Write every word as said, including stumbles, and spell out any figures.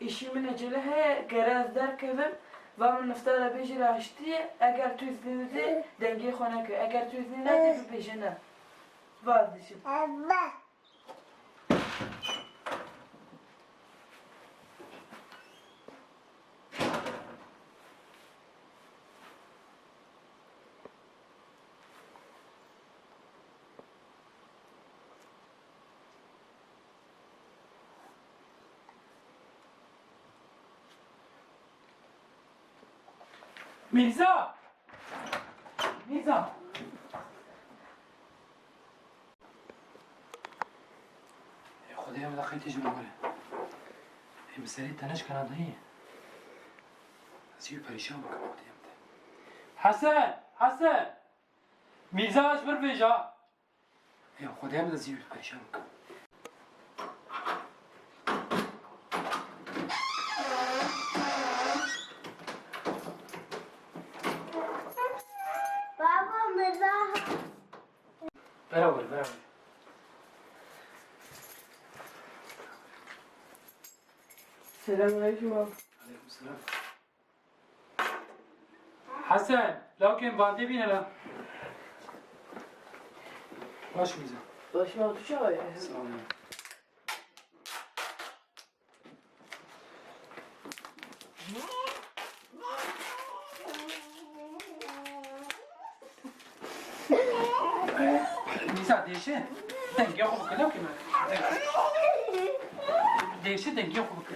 Îşî min ecele heye, gere ez derkevim, va min nifta de bêjî raştî, eger tu îznî didî, dengê xwe neke, eger tu îznî nedî, bibêje ne. Va ez diçim. Mîrza! Mîrza! Ê Xwedê, em de qey tê ji min were. Ê, min serê te neşkena dayê. Ez yê perîşan bikim, Xwedê, em de. Hesen! Hesen! Mîrza, ji vir bêja. Ê Xwedê, em de zî perîşan bikim. Baba, Mirza. Beraber, beraber. Selamünaleyküm abi. Aleykümselam. Hesen, lawkên bandê bîne la. Baş mı güzel? Başıma oturacak ya. Sağ olun. Nîsa dêşe, dengê xwe bike, lawkê me. Dêşe, dengê xwe bike.